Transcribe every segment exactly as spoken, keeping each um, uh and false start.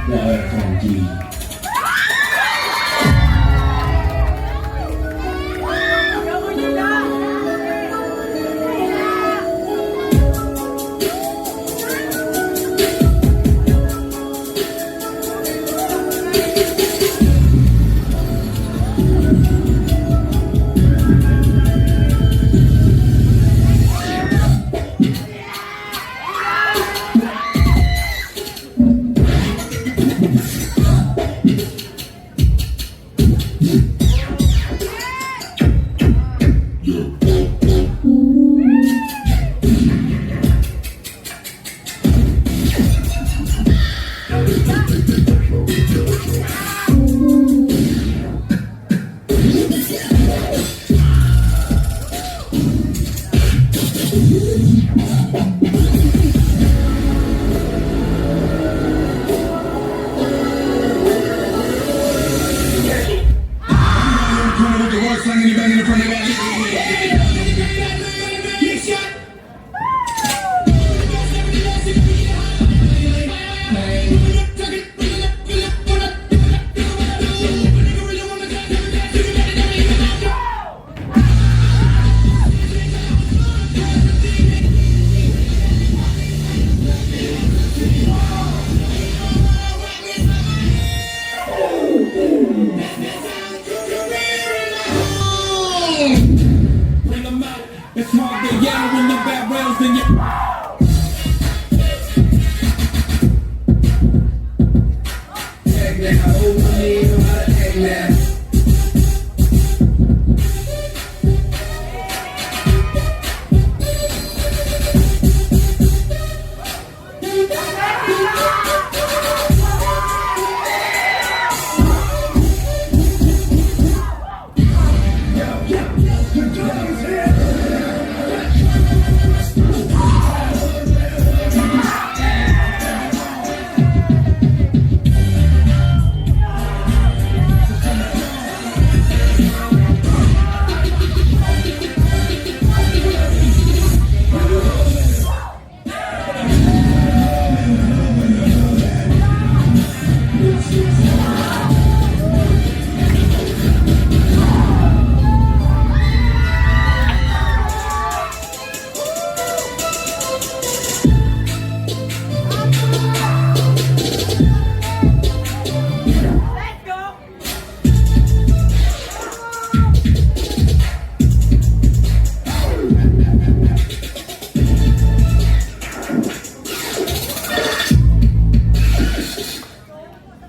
Welcome, D. Bring 'em out. It's hard to yell when the barrel's in your. Take that, hold my knee, I'm out of take that.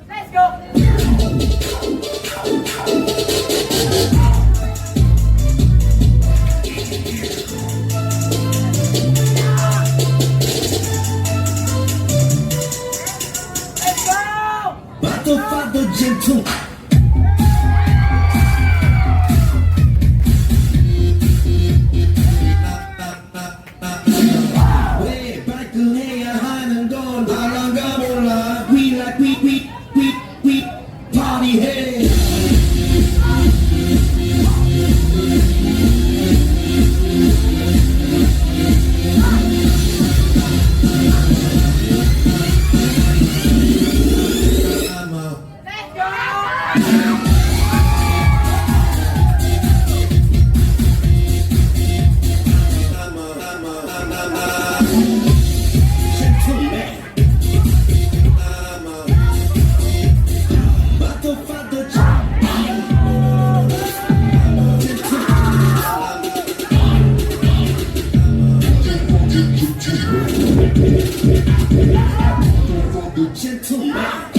Let's go! Let's go! Bato Fado Gentle. Weh, back to here, high and gone. Alangan mo lang. We like, we, we, we, we party here. Gentleman.